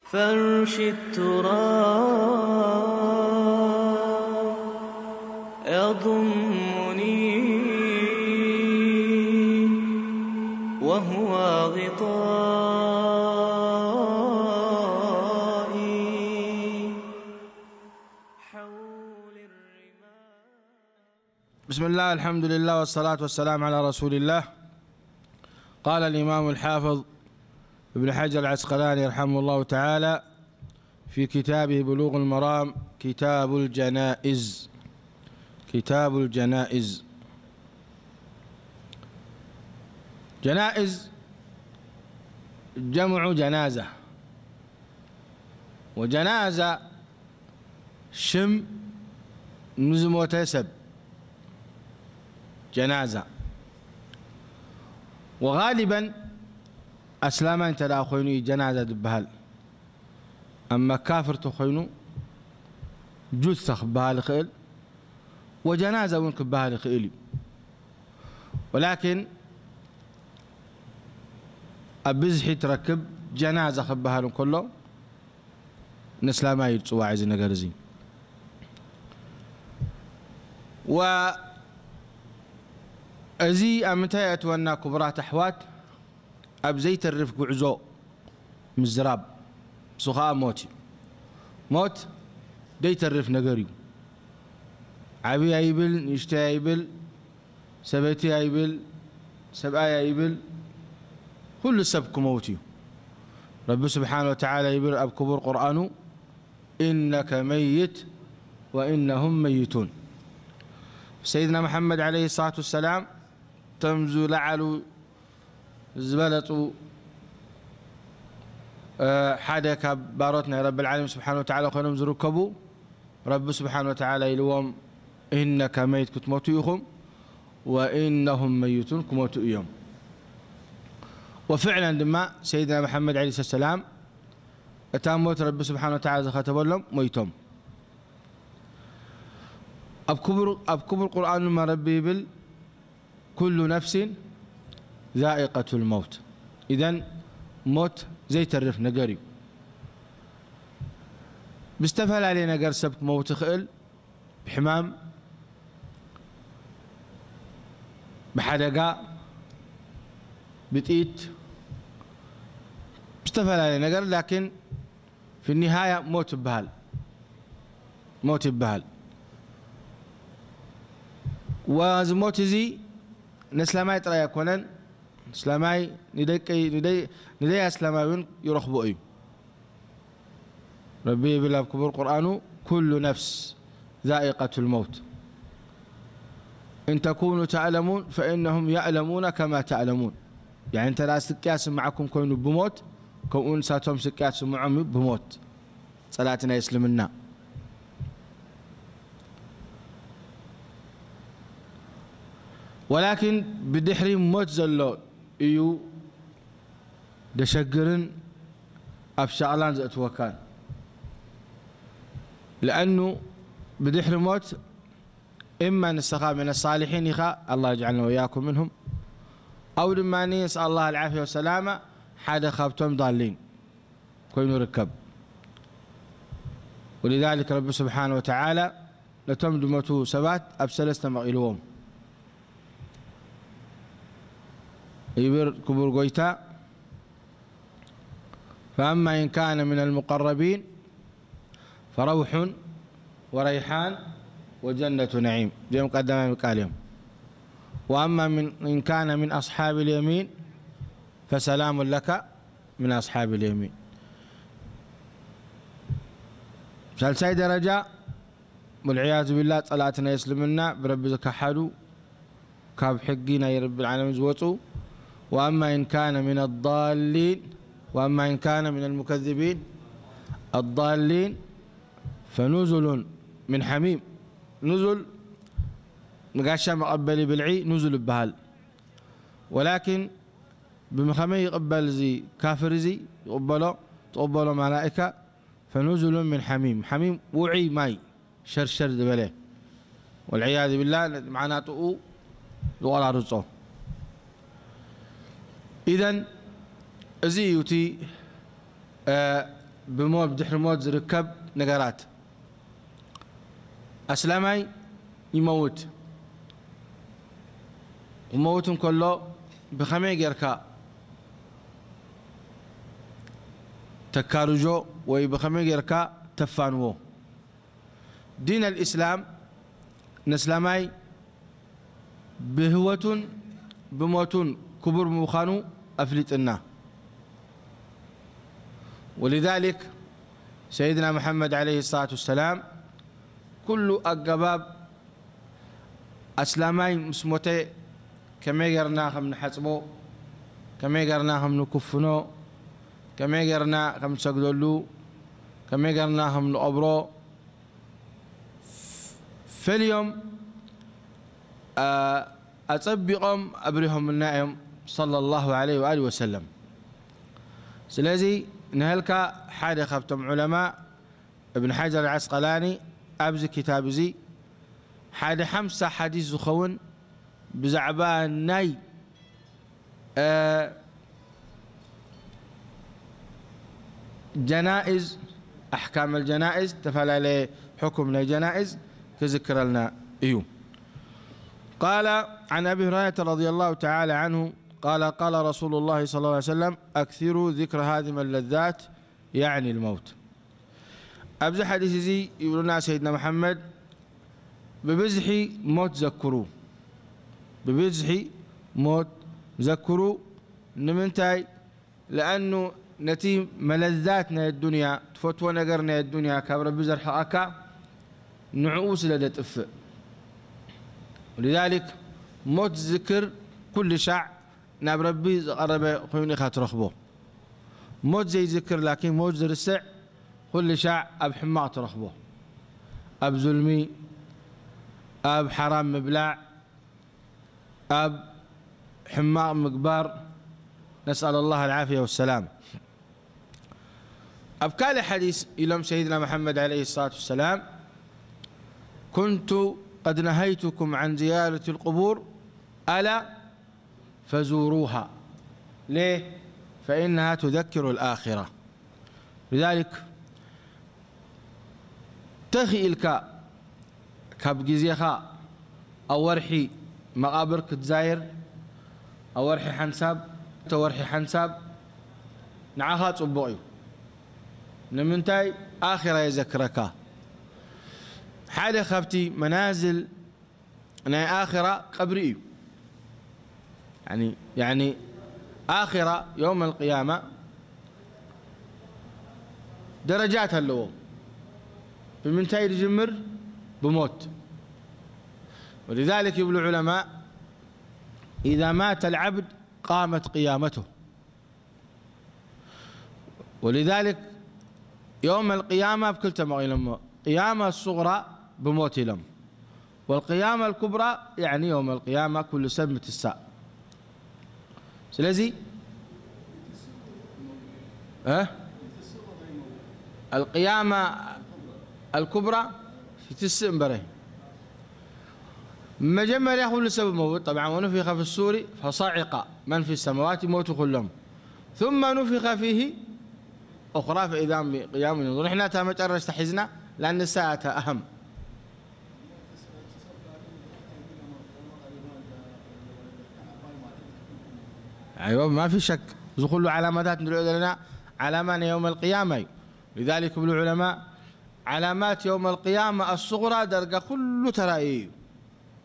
فرش الترى يضمني وهو غطائي حول الرمال. بسم الله، الحمد لله، والصلاة والسلام على رسول الله. قال الإمام الحافظ ابن حجر العسقلاني رحمه الله تعالى في كتابه بلوغ المرام، كتاب الجنائز. كتاب الجنائز. جنائز جمع جنازة، وجنازة ሽም ንዝሞተ ሰብ ጀናዛ። ወጋሊበን ኣስላማይ እንተ ደኣ ኮይኑ እዩ ጀናዛ ዝበሃል። ኣማ ካፍር ተኾይኑ ጁሳ ክበሃል ይኽእል፣ ወጀናዛ እውን ክበሃል ይኽእል እዩ። ወላኪን ኣብ ብዝሒ ትረክብ ጀናዛ ክበሃል እንከሎ፣ ንእስላማይ እዩ ዝጽዋዕ እዚ ነገር እዚ። ወ-፣ እዚ ኣብ ምንታይ የእትወና ክቡራት ኣሕዋት? ኣብ ዘይተርፍ ጉዕዞ ምዝራብ፣ እሱ ኸኣ ሞት እዩ። ሞት ዘይተርፍ ነገር እዩ። ዓብይ ኣይብል፣ ንእሽተይ ኣይብል፣ ሰበይቲ ኣይብል፣ ሰብኣይ ኣይብል፣ ኩሉ ሰብ ክመውት እዩ። ረቢ ስብሓነ ወተዓላ ይብል ኣብ ክቡር ቁርኣኑ፣ "ኢነከ መይት ወኢነሁም መይቱን።" ሰይድና መሓመድ ዓለይሂ ሰላቱ ወሰላም፣ እቶም ዝለዓሉ ዝበለጹ፣ እ፣ ሓደ ካብ ባሮት ናይ ረብል ዓለሚን ስብሓነ ወተዓላ ኮይኖም ዝርከቡ፣ ረቢ ስብሓነ ወተዓላ ኢልዎም፣ "ኢነከ መይት፣ ክትሞቱ ኢኹም፣ ወኢነሁም መይቱን፣ ክሞቱ እዮም።" ወፍዕለን ድማ ሰይድና መሓመድ ዓለይሂ ሰላም እታ ሞት ረቢ ስብሓነ ወተዓላ ዝኸተበሎም ሞይቶም። ኣብ ክቡር፣ ኣብ ክቡር ቁርኣን ድማ ረቢ ይብል፣ "ኩሉ ነፍሲን ዛኢቀቱል መውት።" ኢዘን ሞት ዘይተርፍ ነገር እዩ። ብዝተፈላለየ ነገር ሰብ ክመውት ይኽእል፣ ብሕማም፣ ብሓደጋ፣ ብጥይት፣ ብዝተፈላለየ ነገር፣ ላኪን ፊ ኒሃያ ሞት ይበሃል። ሞት ይበሃል። ወዚ ሞት እዚ ንእስላማይ ጥራይ ኣይኮነን። እስላማይ ንደቂ፣ ንደይ-፣ ንደይ ኣስላማይ እውን ይረኽቦ እዩ። ረቢ ይብል ኣብ ክቡር ቁርኣኑ፣ "ኩሉ ነፍስ ዛኢቀቱል መውት። እን ተኩኑ ተዕለሙን ፈኢነሁም የዕለሙነ ከማ ተዕለሙን።" ያኒ እንተ ደኣ ስቅያት ስምዓኩም ኮይኑ ብሞት፣ ከምኡ ንሳቶም ስቅያት ስምዖም እዩ ብሞት። ጸላእቲ ናይ እስልምና። ወላኪን ብድሕሪ ሞት ዘሎ እዩ ደሸግርን ኣብ ሻቕላን ዘእትወካን። ለኣኑ ብድሕሪ ሞት እማ ንስኻ ምን ሳሊሒን ኢኻ፣ ኣላህ የጅዓልና ወኢያኩም ምንሁም፣ ኣው ድማ ንስኣል ኣላህ ኣልዓፍያ ወሰላማ፣ ሓደ ካብቶም ዳሊን ኮይኑ ርከብ። ወሊዛሊክ ረቢ ስብሓነ ወተዓላ ነቶም ዝሞቱ ሰባት ኣብ ሰለስተ መቒልዎም። ይብል ክቡር ጎይታ፣ ፈኣማ ኢን ካነ ሚነል ሙቀረቢን ፈረውሑን ወረይሓን ወጀነቱ ነዒም። እዚኦም ቀዳማይ ቃል እዮም። ወኣማ ሚን፣ ኢን ካነ ሚን ኣስሓብል የሚን ፈሰላሙን ለካ ሚን ኣስሓብል የሚን። ሳልሳይ ደረጃ፣ ወልዕያዙ ቢላ፣ ጸላእቲ ናይ እስልምና፣ ብረቢ ዝከሓዱ፣ ካብ ሕጊ ናይ ረቢ ዓለሚን ዝወጹ። ወኣማ ኢን ካነ ሚነ ዳሊን፣ ወኣማ ኢን ካነ ሚነል ሙከዚቢን ኣዳሊን ፈኑዙሉን ሚን ሓሚም። ኑዙል፣ ንጋሻ መቐበሊ ብልዒ ኑዙል ይበሃል። ወላኪን ብኸመይ ይቕበል እዚ ካፍር እዚ? ይቕበሎ፣ ትቕበሎ መላኢካ፣ ፈኑዙሉን ሚን ሓሚም። ሓሚም ውዑይ ማይ ሸርሸር ዝበለ። ወልዕያዙ ቢላህ፣ ነቲ መዓናጥኡ ዝቖራርጾ። ኢዘን፣ እዚ እዩ እቲ፣ እ፣ ብሞት፣ ብድሕሪ ሞት ዝርከብ ነገራት። ኣስላማይ ይመውት። ክመውት እንከሎ ብኸመይ ጌርካ ተካርጆ ወይ ብኸመይ ጌርካ ተፋንዎ? ዲን ኣልእስላም ነስላማይ ብህይወቱን ብሞቱን ክቡር ምዃኑ ኣፍሊጥና። ወሊዛሊክ ሰይድና ሙሓመድ ዓለይሂ ሰላቱ ወሰላም ኩሉ ኣገባብ ኣስላማይ ምስ ሞተ ከመይ ጌርና ከም ንሓጽቦ፣ ከመይ ጌርና ከም ንክፍኖ፣ ከመይ ጌርና ከም ንሰግደሉ፣ ከመይ ጌርና ከም ንቐብሮ፣ ፈልዮም፣ ኣ-፣ ኣጸቢቖም ኣብሪሆምልና እዮም፣ ሰለላሁ ዐለይሂ ወኣሊሂ ወሰለም። ስለዚ፣ ንሀልካ ሓደ ካብቶም ዑለማ፣ እብን ሓጀር ዓስቀላኒ፣ ኣብዚ ክታብ እዚ ሓደ ሓምሳ ሓዲስ ዝኸውን ብዛዕባ ናይ፣ እ፣ ጀናኢዝ፣ ኣሕካም ኣልጀናኢዝ፣ ዝተፈላለየ ሕኩም ናይ ጀናኢዝ ክዝክረልና እዩ። قال عن أبي هريرة رضي الله تعالى عنه قال قال رسول الله صلى الله عليه وسلم أكثروا ذكر هاذم اللذات يعني الموت. ኣብዚ ሓዲስ እዚ ይብሉና ሰይድና መሓመድ፣ ብብዝሒ ሞት ዘክሩ፣ ብብዝሒ ሞት ዘክሩ። ንምንታይ? ለኣኑ ነቲ መለዛት ናይ ኣዱንያ፣ ትፈትዎ ነገር ናይ ኣዱንያ ካብ ረቢ ዘርሕቐካ፣ ንዕኡ ስለ ደጥፍእ። ولذلك ሞት ዝዝክር ኩሉ ሻዕ ናብ ረቢ ዝቐረበ ኮይኑ ኢኻ ትረኽቦ። ሞት ዘይዝክር ላኪን ሞት ዝርስዕ ኩሉ ሻዕ ኣብ ሕማቕ ትረኽቦ። ኣብ ዙልሚ፣ ኣብ ሓራም ምብላዕ፣ ኣብ ሕማቕ ምግባር። نسأل الله العافية والسلام. ኣብ ካልእ ሓዲስ ኢሎም ሰይድና መሓመድ ዓለይሂ ሰላቱ ወሰላም፣ كنت قد نهيتكم عن زيارة القبور ألا فزوروها. ليه؟ فإنها تذكر الآخرة. لذلك ተኽኢልካ ካብ ግዜኻ ኣብ ወርሒ መቓብር ክትዛይር፣ ኣብ ወርሒ ሓንሳብ፣ ተወርሒ ሓንሳብ ንዓኻ ጽቡቕ እዩ። ንምንታይ? ኣኺራ የዘክረካ። ሓደ ካብቲ መናዝል ናይ ኣኺራ ቀብሪ እዩ። ያኒ፣ ያኒ ኣኺራ የውመል ቅያማ ደረጃት ኣለዎ። ብምንታይ ዝጅምር? ብሞት። ولذلك ይብሉ ዑለማ፣ إذا مات العبد قامت قيامته. ولذلك يوم القيامة ኣብ ክልተ መቒሎሞ። ቅያማ ሱግራ ብሞት ኢሎም። والقيامة الكبرى يعني يوم القيامة ኩሉ ሰብ ምትሳእ። ስለዚ፣ እ? القيامة الكبرى ይትስእ እምበረ። መጀመርያ ኩሉ ሰብ ይመውት፣ طبعا ونفخ في الصور فصعق من في السماوات ይሞቱ ኩሎም። ثم نفخ فيه أخرى فإذا هم قيام ينظرون. ንሕና እታ መጨረሽታ ሒዝና፣ لأن الساعة أهم. ኣይወ፣ ما في شك። እዚ ኩሉ ዓላማታት ንሪኦ ዘለና ዓላማ ናይ የውመል ቅያማ እዩ። لذلك ይብሉ ዑለማ፣ ዓላማት የውመል ቅያማ ኣሱግራ ደርጋ ኩሉ ተራእዩ እዩ።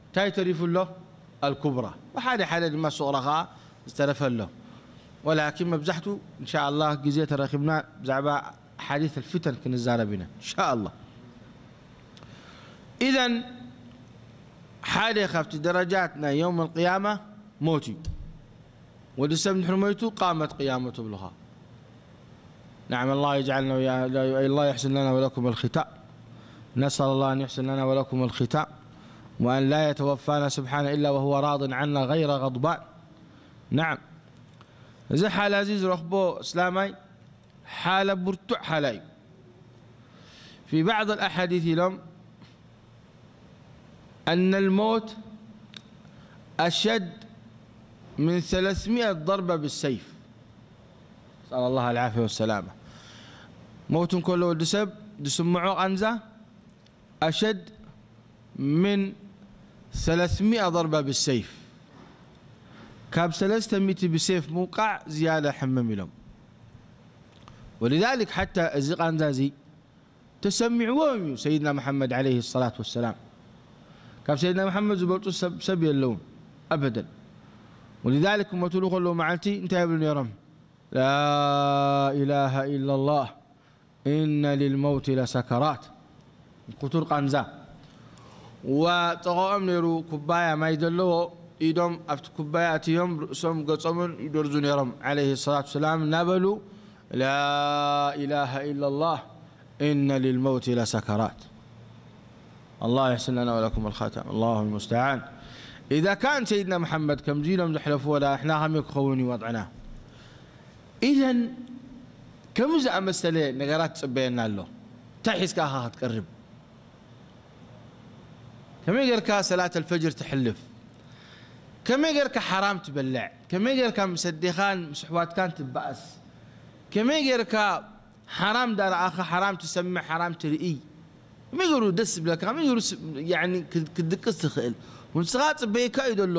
እንታይ ተሪፉ ኣሎ? ኣልኩብራ። ብሓደ ሓደ ድማ ሱቕራ ኸዓ ዝተረፈ ኣሎ። ወላኪን መብዛሕቱ፣ እንሻ ኣላህ፣ ግዜ ተረኺብና ብዛዕባ ሓዲስ ኣልፊተን ክንዛረብ ኢና። እንሻ ኣላህ። ኢዘን፣ ሓደ ካብቲ ደረጃት ናይ የውም ኣልቅያማ ሞት እዩ። ወዲ ሰብ እንድሕር ሞይቱ፣ ቃመት ቅያመቱ ትብልኻ። نعم، الله يجعلنا ويا-، الله يحسن لنا ولكم الختام. نسأل الله أن يحسن لنا ولكم الختام، وأن لا يتوفانا سبحانه إلا وهو راض عنا غير غضبان. نعم. እዚ ሓላ እዚ ዝረኽቦ እስላማይ ሓላ ብርቱዕ ሓላ እዩ። في بعض الأحاديث ኢሎም أن الموت أشد من ثلاثمائة ضربة بالسيف. نسأل الله العافية والسلامة. ሞት እንከሎ ወዲ ሰብ ዝስምዖ ቃንዛ ኣሸድ ምን ሰለስሚኣ ضربة بالسيف፣ ካብ ሰለስተ ሚእቲ ብሴፍ ምውቃዕ ዝያዳ ሕምም ኢሎም። ولذلك حتى እዚ ቃንዛ እዚ ተሰሚዕዎም እዩ ሰይድና መሓመድ عليه الصلاة والسلام። ካብ ሰይድና መሓመድ ዝበልጡ ሰብ ሰብ የለውን ኣበደን። ولذلك ክመትሉ ከለዉ መዓልቲ እንታይ ይብሉ ነይሮም? لا إله إلا الله إن للموت لسكرات። ክቱር ቃንዛ። ወጥቕኦም ነይሩ ኩባያ ማይ ዘለዎ፣ ኢዶም ኣብቲ ኩባያ ኣትዮም ርእሶም ገጾምን ይደርዙ ነይሮም عليه الصلاة والسلام እናበሉ لا إله إلا الله إن للموت لسكرات. الله يحسن لنا ولكم الختام، الله المستعان. إذا كان سيدنا محمد ከምዚ ኢሎም ዘሕለፍዎ ዳ ንሕና ከመይ ክኸውን እዩ ወضعና؟ إذن ከምኡ ዝኣመሰለ ነገራት ትጽበየና ኣሎ። እንታይ ሒዝካ ኢኻ ክትቀርብ? ከመይ ጌርካ ሰላት الفجر ትሕልፍ? ከመይ ጌርካ ሓራም ትበልዕ? ከመይ ጌርካ ምስ ኣዴኻን ምስ ኣሕዋትካን ትበኣስ? ከመይ ጌርካ ሓራም ዳረኣኻ ሓራም ትሰምዕ፣ ሓራም ትርኢ? ከመይ ገይሩ ደስ ዝብለካ? ከመይ ገይሩ ስ-፣ ያኒ ክ-፣ ክትድቅስ ትኽእል? ንስኻ ጽበየካ እዩ ዘሎ።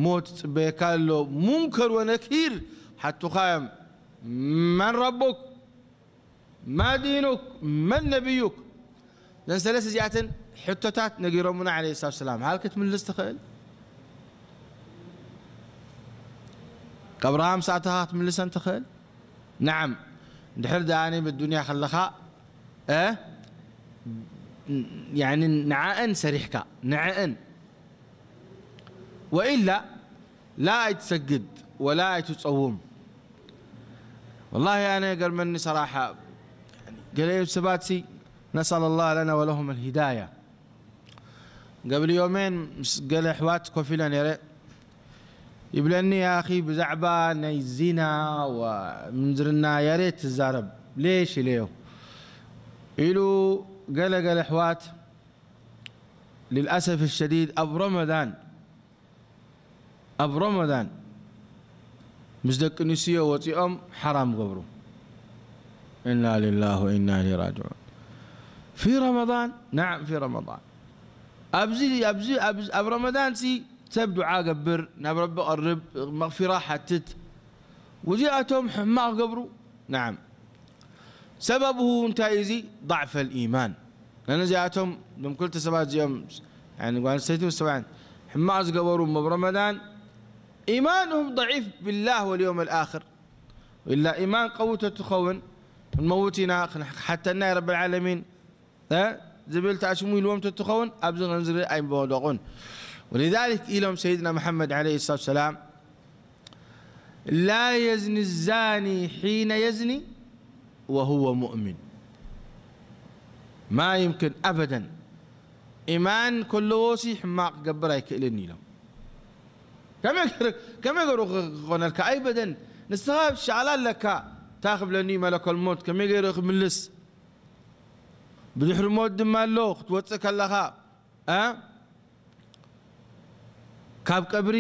ሞት ጽበየካ ኣሎ። ሙንከር ወነኪር ሓቱኻ እዮም። መን ረቡክ? ማ ዲኑክ? መን ነቢዩክ? እዘን ሰለስተ እዚኣተን ሕቶታት ነጊሮምና عليه الصلاة والسلام። هل ክትምልስ ትኽእል? ቀብርኻ ምስ ኣተኻ ክትምልሰን ትኽእል? نعم. ድሕር ደኣ ኣነ ብዱንያ ከለኻ፣ እ፣ ያኒ ንዓእን ሰሪሕካ፣ ንዓእን። وإلا لا ኣይትሰግድ ولا ኣይትጸውም። والله ኣነ ገርመኒ ሰራሓ። ገለ ሰባት ሲ نسأل الله لنا ولهم الهداية. قبل يومين ምስ ገለ ኣሕዋት ኮፍ ኢለ ነይረ። ይብለኒ يا أخي ብዛዕባ ናይ ዚና ወምንዝርና ያሬት ትዛረብ ليش ኢለዮ ኢሉ ገለ ገለ ኣሕዋት للأسف الشديد ኣብ ረመዳን ኣብ ረመዳን ምስ ደቂ ኣንስትዮ ወፂኦም ሓራም ገብሩ። إنا لله وإنا إليه راجعون. في رمضان؟ نعم في رمضان. ኣብዚ ኣብዚ ኣብዚ ኣብ ረመዳን ሲ ሰብ ዱዓ ገብር ናብ ረቢ ቀርብ መቕፊራ ሓትት። ወዚኣቶም ሕማቕ ገብሩ። نعم. ሰበብሁ እንታይ እዚ? ضعف الإيمان። ነዚኣቶም እዞም ክልተ ሰባት እዚኦም ያኒ ጓል ኣንስተይቲ ምስ ሰብኣያን ሕማቕ ዝገበሩ እሞ ኣብ ረመዳን إيمانهم ضعيف بالله واليوم الآخر. إلا إيمان ቀዊ ተትኸውን ክንመውት ኢና ክሓተና ያ ረብ العالمين እ ዝብል ተኣሽሙ ኢልዎም ተትኸውን ኣብዚ ክንዝሪ ኣይምወደቑን። ولذلك ኢሎም ሰይድና መሓመድ عليه الصلاة والسلام لا يزني الزاني حين يزني وهو مؤمن. ما يمكن أبدا. ኢማን ከለዎ ሲ ሕማቕ ክገብር ኣይክእልን ኢሎም። ከመይ ገይሩ- ከመይ ገይሩ ክኾነልካ? ኣይበደን። ንስኻ ሻቕላ ኣለካ። እንታይ ክብለኒ መለኮል ሞት? ከመይ ገይሩ ክምልስ? ብድሕሪ ሞት ድማ ኣሎ ክትወፅእ ከለኻ እ ካብ ቀብሪ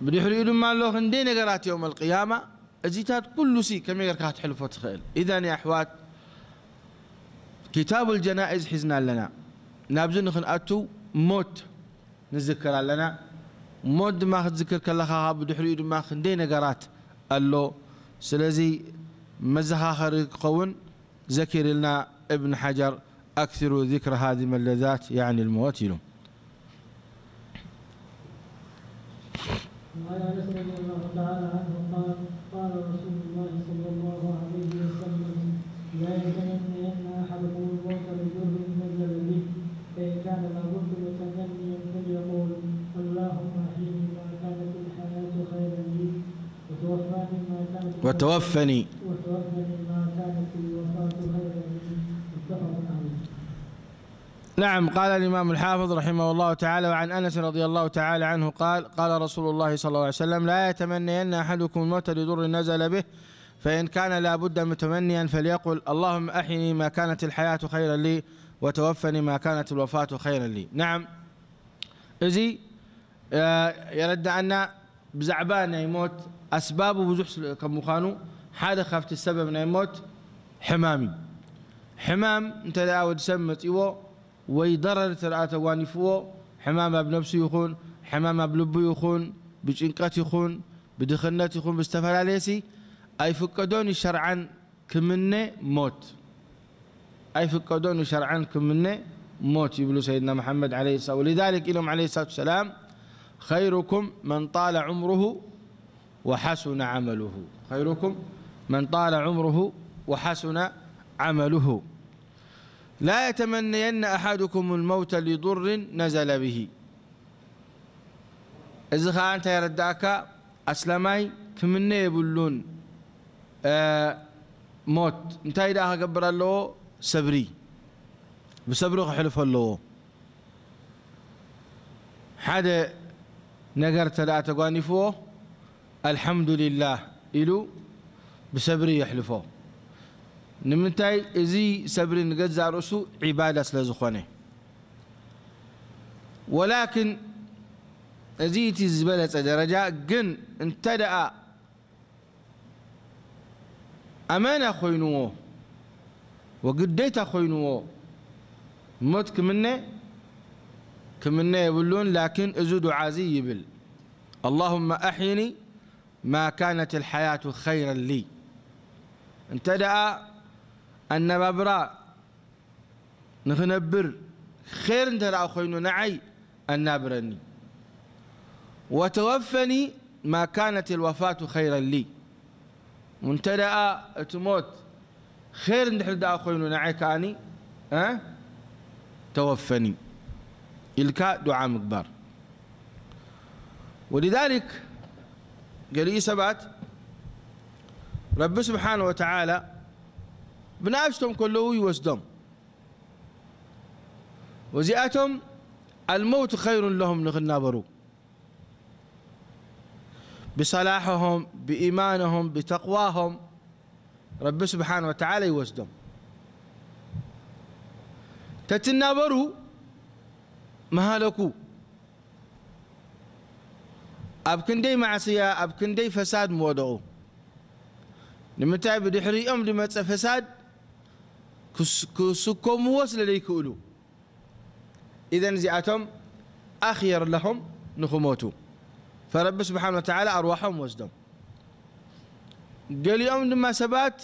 ብድሕሪኡ ድማ ኣሎ ክንደይ ነገራት የውመል ቅያማ። እዚታት ኩሉ ሲ ከመይ ጌርካ ክትሕልፎ ትኽእል? ኢዘን የሕዋት ኪታቡል ጀናኢዝ ሒዝና ኣለና። ናብዚ ንክንኣቱ ሞት ንዝክር ኣለና። ሞት ድማ ክትዝክር ከለኻ ብድሕሪኡ ድማ ክንደይ ነገራት ኣሎ። ስለዚ መዘኻኸሪ ክኸውን ዘኪርልና እብን ሓጀር أكثروا ذكر هذه اللذات يعني الموت ኢሉ። وعن انس رضي الله تعالى عنه قال قال رسول الله صلى الله عليه وسلم لا يتمنين احدكم الموت لضر نزل به فان كان لابد متمنيا فليقل اللهم احيني ما كانت الحياه خيرا لي وتوفاني ما كانت وتوفني وتوفني ما كانت الوفاه خيرا لي متفق عليه. نعم، قال الإمام الحافظ رحمه الله تعالى: وعن أنس رضي الله تعالى عنه قال: قال رسول الله صلى الله عليه وسلم: لا يتمنين أحدكم الموت لضر نزل به، فإن كان لا بد متمنيا فليقل: اللهم أحيني ما كانت الحياة خيرا لي، وتوفني ما كانت الوفاة خيرا لي. نعم، እዚ የረዳእና ብዛዕባ ናይ ሞት ኣስባቡ ብዙሕ ስለ ከም ምዃኑ ሓደ ካብቲ ሰበብ ናይ ሞት ሕማም እዩ። ሕማም እንተ ደኣ ወዲ ሰብ መጺዎ ወይ ደረር እንተ ደኣ ተጓኒፍዎ፣ ሕማም ኣብ ነብሱ ይኹን፣ ሕማም ኣብ ልቡ ይኹን፣ ብጭንቀት ይኹን፣ ብድኽነት ይኹን፣ ብዝተፈላለየሲ ኣይፍቀዶን እዩ ሸርዓን ክምነ ሞት። ኣይፍቀዶን እዩ ሸርዓን ክምነ ሞት ይብሉ ሰይድና መሓመድ ዓለይሂ ሰላም። ولذلك ኢሎም ዓለይሂ ሰላቱ ወሰላም፣ خيركم من طال عمره وحسن عمله. خيركم من طال عمره وحسن عمله. لا يتمنين أحدكم الموت لضر نزل به. እዚ ኸኣ እንታይ የረዳእካ? ኣስላማይ ክምነ የብሉን፣ እ፣ ሞት። እንታይ ደኣ ክገብር ኣለዎ? ሰብሪ። ብሰብሪ ክሕልፎ ኣለዎ። ሓደ ነገር እንተ ደኣ ተጓኒፍዎ፣ ኣልሓምዱሊላህ ኢሉ ብሰብሪ የሕልፎ። ንምንታይ? እዚ ሰብሪ ንገዛእ ርእሱ ዒባዳ ስለ ዝኾነ። ወላኪን እዚ እቲ ዝበለጸ ደረጃ፣ ግን እንተ ደኣ ኣመና ኮይንዎ ወግዴታ ኮይንዎ ሞት ክምነ፣ ክምነ የብሉን። ላኪን እዚ ዱዓ እዚ ይብል፣ اللهم أحيني ما كانت الحياة خيرا لي. እንተ ደኣ ኣነባብራ ንኽነብር ኼር እንተ ደኣ ኮይኑ ንዓይ ኣናብረኒ። وتوفني ما كانت الوفاة خيرا لي. እንተ ደኣ እቲ ሞት ኼር እንድሕር ደኣ ኮይኑ ንዓይ ከኣኒ፣ እ፣ ተወፈኒ ኢልካ ዱዓ ምግባር። ولذلك ገሊኡ ሰባት ረቢ ስብሓነ ወተዓላ ብንኣሽቶም ከለዉ ይወስዶም። ወዚኣቶም الموت خير لهم ንኽናበሩ ብሰላሖም፣ ብኢማኖም፣ ብተቕዋሆም ረቢ ስብሓነ ወተዓላ ይወስዶም። ተትናበሩ ምሃለኩ። ኣብ ክንደይ ማዕስያ፣ ኣብ ክንደይ ፈሳድ ምወደቑ። ንምንታይ? ብድሕሪኦም ዝመጸ ፈሳድ ክስ-፣ ክስከምዎ ስለ ዘይክእሉ። ኢዘን እዚኣቶም ኣኽየር ለሆም ንኽሞቱ። ፈረቢ ስብሓነ ወተዓላ ኣርዋሖም ወስዶም። ገሊኦም ድማ ሰባት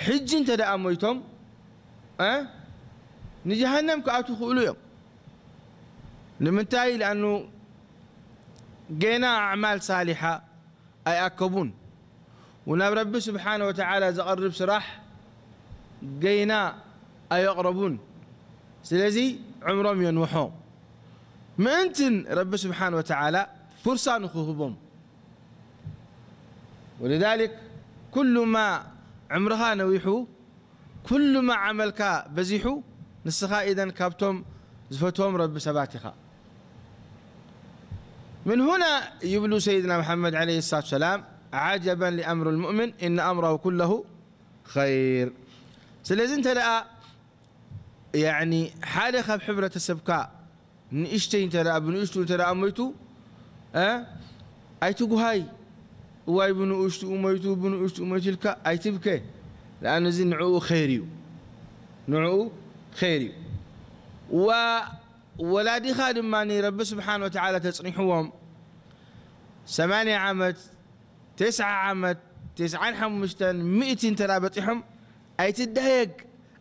ሕጂ እንተ ደኣ ሞይቶም፣ እ፣ ንጀሃነም ክኣትዉ ይኽእሉ እዮም። ንምንታይ? ለኣኑ ገና ኣዕማል ሳሊሓ ኣይኣከቡን። ወናብ ረቢ ስብሓነ ወተዓላ ዝቐርብ ስራሕ ገይና ኣየቕረቡን። ስለዚ ዕምሮም የንውሖ። ምእንትን ረቢ ስብሓነ ወተዓላ ፍርሳ ንኽህቦም። ወሊዛሊክ ኩሉማ ዕምርኻ ነዊሑ፣ ኩሉማ ዓመልካ በዚሑ፣ ንስኻ ኢዘን ካብቶም ዝፈትዎም ረቢ ሰባት ኢኻ። من هنا ይብሉ ሰይድና መሓመድ ዓለይሂ ሰላቱ ወሰላም፣ عجبا لأمر المؤمن إن أمره كله خير. ስለዚ እንተ ደኣ፣ ያዕኒ፣ ሓደ ካብ ሕብረተሰብካ ንእሽተይ እንተ ደኣ፣ ብንእሽቱ እንተ ደኣ ሞይቱ፣ እ፣ ኣይትጉሃይ። እዋይ፣ ብንእሽትኡ ሞይቱ፣ ብንእሽትኡ ሞይቱ ኢልካ ኣይትብከ። ለኣን እዚ ንዕኡ ኸይር እዩ። ንዕኡ ኸይር እዩ። ዋ-፣ ወላዲኻ ድማ ረቢ ስብሓነ ወተዓላ ተጽኒሕዎም፣ ሰማንያ ዓመት፣ ተስዓ ዓመት፣ ተስዓን ሓሙሽተን፣ ሚእቲ እንተ ደኣ በጺሖም፣ ኣይትዳየግ፣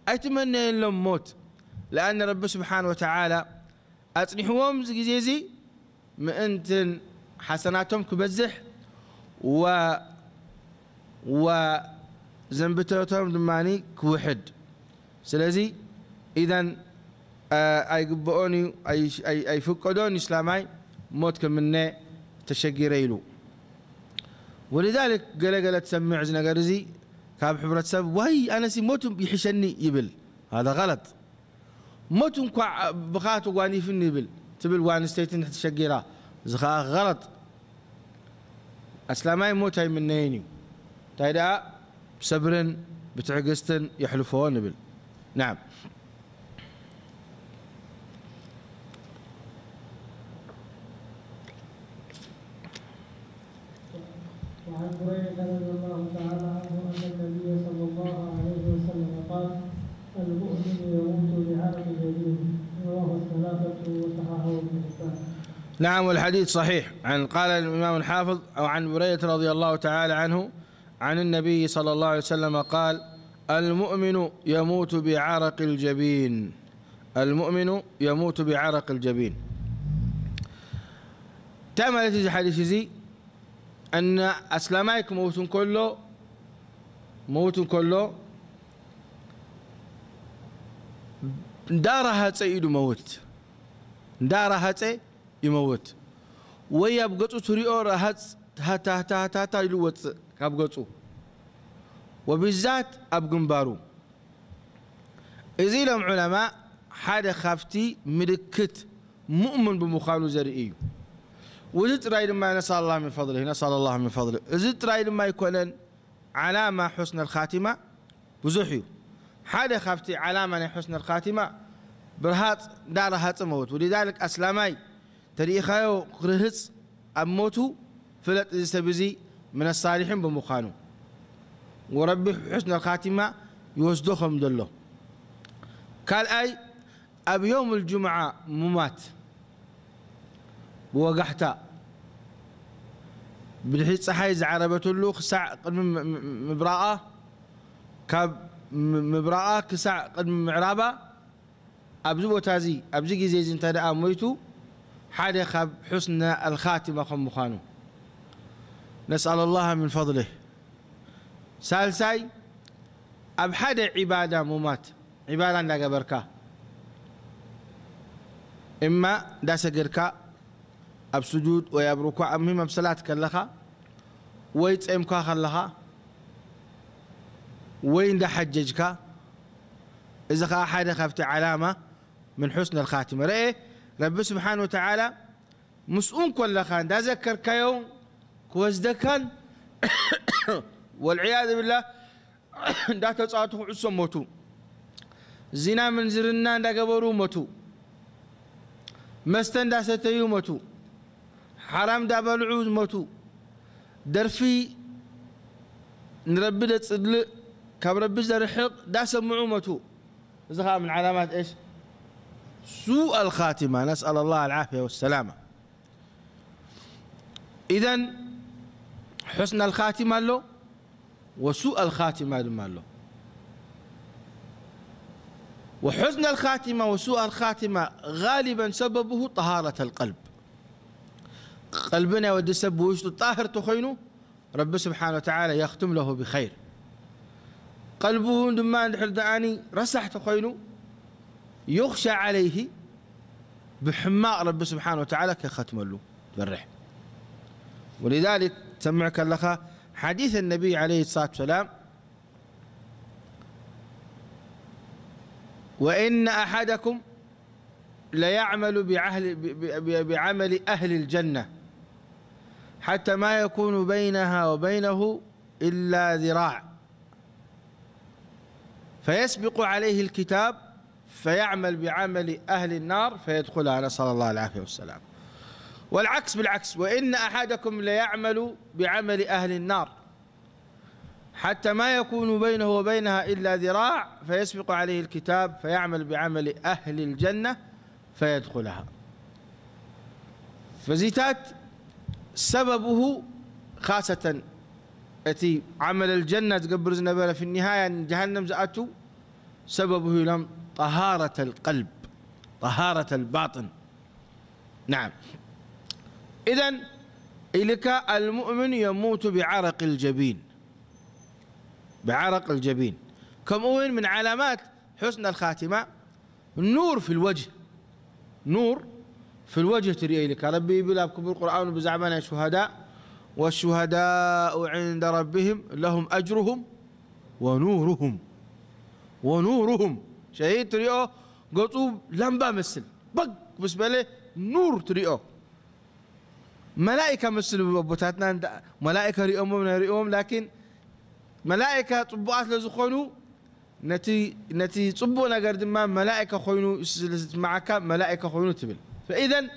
ኣይትመነየሎም ሞት። ለኣን ረቢ ስብሓነ ወተዓላ ኣጽኒሕዎም፣ እዚ ግዜ እዚ ምእንትን ሓሰናቶም ክበዝሕ፣ ወ-፣ ወዘንብታቶም ድማ ክውሕድ። ስለዚ ኢዘን፣ አ፣ ኣይግብኦን እዩ፣ ኣይ-፣ ኣይ-፣ ኣይፍቀዶን እዩ እስላማይ ሞት ክምነ ተሸጊረ ኢሉ። ወሊዛሊክ ገለ ገለ ትሰምዕ እዚ ነገር እዚ ካብ ሕብረተሰብ፣ ዋይ፣ ኣነሲ ሞት ይሕሸኒ ይብል። ሃዛ ገለጥ። ሞት እንኳዕ ብኻ ተጓኒፍኒ ይብል፣ ትብል ጓል ኣንስተይቲ እንድሕር ተሸጊራ፣ እዚ ኸኣ ገለጥ። ኣስላማይ ሞት ኣይምነይን እዩ። እንታይ ደኣ ብሰብርን ብትዕግስትን የሕልፎ ንብል። ናዓም። وعن بريدة رضي الله تعالى رواه الثلاثة وصححه ابن حبان. نعم، والحديث صحيح. عن، قال الإمام الحافظ: أو عن بريدة رضي الله تعالى عنه عن النبي صلى الله عليه وسلم قال: المؤمن يموت بعرق الجبين. المؤمن يموت بعرق الجبين. تملت هذا الحديث زي أن أسلماي كموت كله، موت كله، دار هاتسي إدو موت. دار هاتسي ይመውት። ወይ ኣብ ገጹ ትሪኦ ረሃጽ፣ ሃታ፣ ሃታ፣ ሃታ፣ ሃታ ኢሉ ወጽእ ካብ ገጹ። ወብዛት ኣብ ግንባሩ። እዚ ኢሎም ዑለማ ሓደ ካብቲ ምልክት ሙእምን ብምዃኑ ዘርኢ እዩ። ወዚ ጥራይ ድማ ነስኣል ኣላህ ምን ፈድሊህ፣ ነስኣል ኣላህ ምን ፈድሊህ። እዚ ጥራይ ድማ ኣይኮነን ዓላማ ሑስነል ኻቲማ ብዙሕ እዩ። ሓደ ካብቲ ዓላማ ናይ ሑስነል ኻቲማ ብርሃጽ እንዳረሃጸ መውት። ወሊዛልክ ኣስላማይ ተሪኢኻዮ ክርህጽ ኣብ ሞቱ ፍለጥ፣ እዚ ሰብ እዚ ምን ሳሊሒን ብምዃኑ ወረቢ ሑስነል ኻቲማ ይወስዶ ከም ዘሎ። ካልኣይ ኣብ የውም ልጁምዓ ሙማት ብወጋሕታ ብድሕሪ ፀሓይ ዝዓረበትሉ ክሳዕ ቅድሚ ም- ም- ምብራቓ፣ ካብ ም- ምብራቓ ክሳዕ ቅድሚ ምዕራባ ኣብዚ ቦታ እዚ ኣብዚ ግዜ እዚ እንተ ደኣ ሞይቱ ሓደ ካብ ሑስነ ኣልኻቲማ ከም ምዃኑ ነስኣል ኣላህ ምን ፈضሊህ። ሳልሳይ ኣብ ሓደ ዒባዳ ሙማት ዒባዳ እንዳገበርካ እማ እንዳሰገድካ ኣብ ስጁድ ወይ ኣብ ርኩዕ ኣብ ምሂም ኣብ ሰላት ከለኻ ወይ ጸምካ ከለኻ ወይ እንዳሓጀጅካ እዚ ኸዓ ሓደ ካብቲ ዓላማ ምን ሑስነል ኻቲማ ረኤ ረቢ ስብሓን ወተዓላ ምስኡ እንኮለኻ እንዳዘከርካዮ ክወስደካን ወልዕያዝ ብላህ እንዳተጻወቱ ክዕሶ ሞቱ። ዚና ምንዝርና እንዳገበሩ ሞቱ። መስተ እንዳሰተዩ ሞቱ። ሓራም እንዳበልዑ ሞቱ። ደርፊ ንረቢ ደጽልእ ካብ ረቢ ዘርሕቕ እንዳሰምዑ ሞቱ። እዚ ኸዓ ምን ዓላማት እሽ ሱእ ኣልኻቲማ ነስኣል ኣላህ ኣልዓፍያ ወሰላማ። ኢዘን ሑስነ ኣልኻቲማ ኣሎ ወሱእ ኣልኻቲማ ድማ ኣሎ። وحسن الخاتمة وسوء الخاتمة غالبا سببه طهارة القلب. ቀልቢ ናይ ወዲ ሰብ ብውሽጡ ጣህር ተኾይኑ ረቢ ስብሓን ወተዓላ የኽትም ለሁ ብኸይር። ቀልቡ እውን ድማ እንድሕር ደኣኒ ረሳሕ ተኾይኑ ዩኽሻ ዓለይሂ ብሕማቕ ረቢ ስብሓን ወተዓላ ከኸትመሉ ትበርሕ። ولذلك ትሰምዕ ከለኻ ሓዲስ ነቢይ ዓለይሂ ሰላቱ ሰላም وإن أحدكم ليعمل بعهل ب- ب- بعمل أهل الجنة حتى ما يكون بينها وبينه إلا ذراع فيسبق عليه الكتاب فيعمل بعمل أهل النار فيدخلها نسأل الله العافية والسلام. والعكس بالعكس وإن أحدكم ليعمل بعمل أهل النار حتى ما يكون بينه وبينها إلا ذراع فيسبق عليه الكتاب فيعمل بعمل أهل الجنة فيدخلها. فزيتات سببه خاصة أتي عمل الجنة تقبر زنبرة في النهاية جهنم زأتو سببه لم طهارة القلب طهارة الباطن. نعم. إذن إلك المؤمن يموت بعرق الجبين بعرق الجبين. كم أول من علامات حسن الخاتمة نور في الوجه نور في الوجه تري إلك ربي يبلى بكبر القرآن بزعمان الشهداء والشهداء عند ربهم لهم أجرهم ونورهم ونورهم شهيد تريو قطوب لمبا مثل بق بس بله نور تريو ملائكة مثل بوتاتنا ملائكة ريوم ريوم لكن ملائكة طبقات لزخونو نتي نتي طبق نجر دما ملائكة خوينو معك ملائكة خوينو تبل فإذا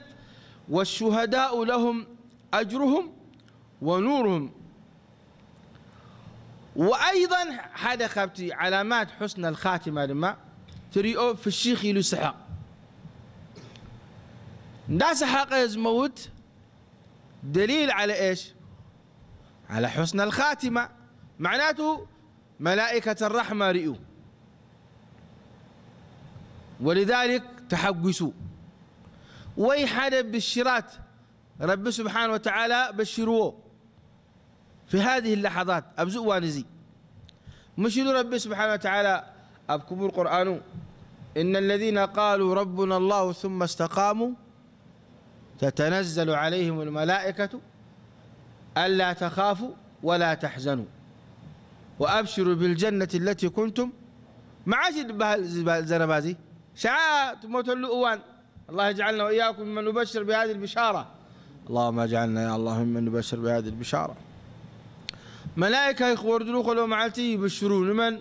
والشهداء لهم أجرهم ونورهم وأيضا هذا خبتي علامات حسن الخاتمة لما ትሪኦ ፍሽኽ ኢሉ ስሓቕ። እንዳሰሓቐ ዝመውት ደሊል ዓለ ኤሽ? ዓለ ሑስነል ኻቲማ። መዕናቱ መላኢከተ ራሕማ ርእዩ። ወሊዛሊክ ተሓጒሱ። ወይ ሓደ ብሽራት ረቢ ስብሓን ወተዓላ በሽርዎ። في هذه اللحظات، ኣብዚ እዋን እዚ። ምሽ ኢሉ ረቢ ስብሓን ወተዓላ ኣብ ክቡር ቁርኣኑ፣ إن الذين قالوا ربنا الله ثم استقاموا تتنزل عليهم الملائكة ألا تخافوا ولا تحزنوا وأبشروا بالجنة التي كنتم، መዓስ እዩ ዝበሃል እዚ ዘረባ እዚ? ሸዓ ትሞተሉ እዋን። الله يجعلنا وإياكم ممن نبشر بهذه البشارة. اللهم اجعلنا يا الله ممن نبشر بهذه البشارة. መላእካ ክወርድሉ ከሎ መዓልቲ ይብሽሩ። ንመን?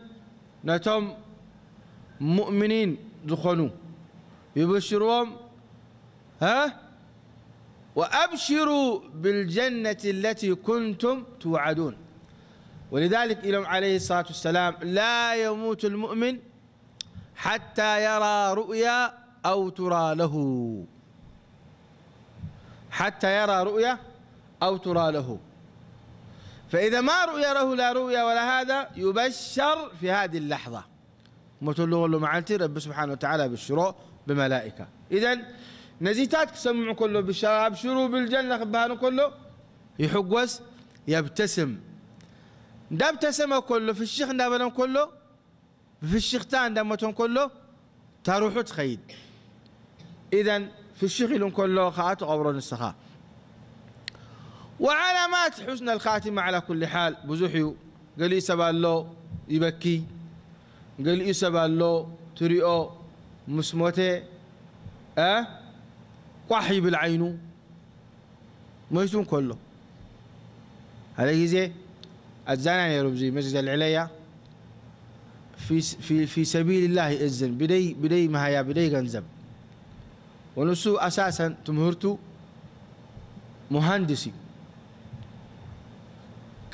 ነቶም ሙእሚኒን ዝኾኑ ይብሽርዎም። ها؟ وأبشروا بالجنة التي كنتم توعدون. ولذلك ኢሎም عليه الصلاة والسلام، لا يموت المؤمن حتى يرى رؤيا أو ترى له، حتى يرى رؤيا أو ترى له، فإذا ما رؤي له لا رؤيا ولا هذا يبشر في هذه اللحظة. ሞተሉ ከሎ መዓልቲ ረቢ ስብሓን ወተዓላ ብሽሮ ብመላኢካ። ኢዘን ነዚታት ክሰምዑ ከሎ ብሻ-፣ ኣብሽሩ ብልጀና ክበሃል ከሎ ይሕጎስ፣ የብተስም። እንዳብተሰመ ከሎ፣ ፍሽኽ እንዳበለ ከሎ፣ ብፍሽኽታ እንዳሞተ ከሎ ታሩሑ ትኸይድ። ኢዘን ፍሽኽ ኢሉ ከሎ ከዓ ትቐብሮ ንስኻ። وعلامات حسن الخاتمة على كل حال ብዙሕ እዩ። ገሊኡ ሰብ ኣሎ ይበኪ፣ ገሊኡ ሰብ ኣሎ ትሪኦ ምስ ሞተ፣ እ፣ ቋሕ ይብል ዓይኑ። ሞይቱ እንከሎ ሓደ ግዜ ኣዛና ነይሩ፣ ኣብዚ መስጊድ ኣልዕለያ ፊ፣ ፊ፣ ፊ ሰቢልላህ ይእዝን፣ ብደይ፣ ብደይ መሃያ፣ ብደይ ገንዘብ። ወንሱ ኣሳሰን ትምህርቱ ሙሃንድስ እዩ።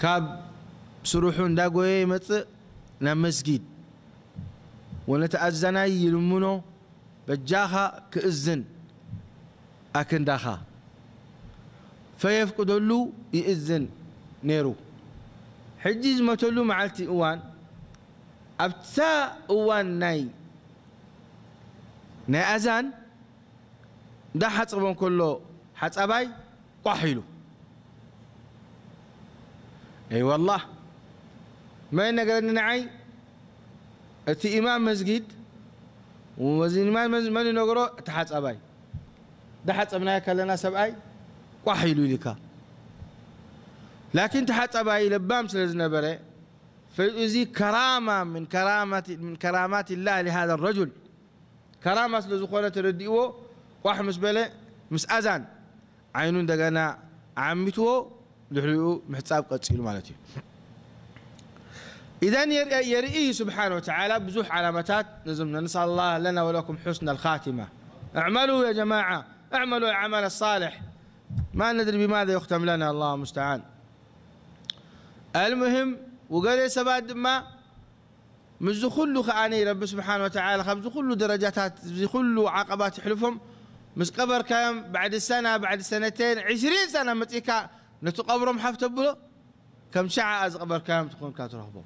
ካብ ስርሑ እንዳጎየ ይመጽእ ናብ መስጊድ፣ ወነቲ ኣዛናይ ይልምኖ፣ በጃኻ ክእዝን ኣክንዳኻ ፈየፍቅደሉ ይእዝን ነይሩ። ሕጂ ዝመተሉ መዓልቲ እዋን፣ ኣብታ እዋን ናይ፣ ናይ ኣዛን እንዳሓጸቦ እንከሎ ሓጻባይ ቋሕ ኢሉ። ኣይ ዋላህ፣ መን ነገረኒ ንዓይ? እቲ ኢማም መስጊድ፣ ወዚ ኢማም መዝ-፣ መን ይነግሮ? እቲ ሓጻባይ። ዳሓጸብናዮ ከለና ሰብኣይ ቋሕ ኢሉ ኢልካ። ላኪን እቲ ሓጻባይ ለባም ስለ ዝነበረ፣ ፈ-፣ እዚ ከራማ ምን ከራማት፣ ምን ከራማት ላህ ሊሃዛ ረጁል። ከራማ ስለ ዝኾነ ተረዲእዎ፣ ቋሕ ምስ በለ፣ ምስ ኣዛን ዓይኑ እንደገና ዓሚትዎ፣ ድሕሪኡ ምሕጻብ ቀጺሉ ማለት እዩ። ኢዘን የርኢ፣ የርኢ እዩ ስብሓነ ወተዓላ ብዙሕ ዓላማታት ነዞም። نسأل الله لنا ولكم حسن الخاتمة. اعملوا يا جماعة، اعملوا العمل الصالح. ما ندري بماذا يختم لنا، الله المستعان. المهم، ወገለ ሰባት ድማ ምስዚ ኩሉ ከኣ ረቢ ስብሓነ ወተዓላ ካብዚ ኩሉ ደረጃታት፣ እዚ ኩሉ ዓቐባት ይሕልፎም። ምስ ቀበርካዮም ባዕዲ ሰና፣ ባዕዲ ሰነተን፣ ዕስሪን ሰና መጺእካ ነቲ ቀብሮም ሓፍ ተብሎ፣ ከም ሸዓ ዝቐበርካዮም ትኾንካ ትረኽቦም።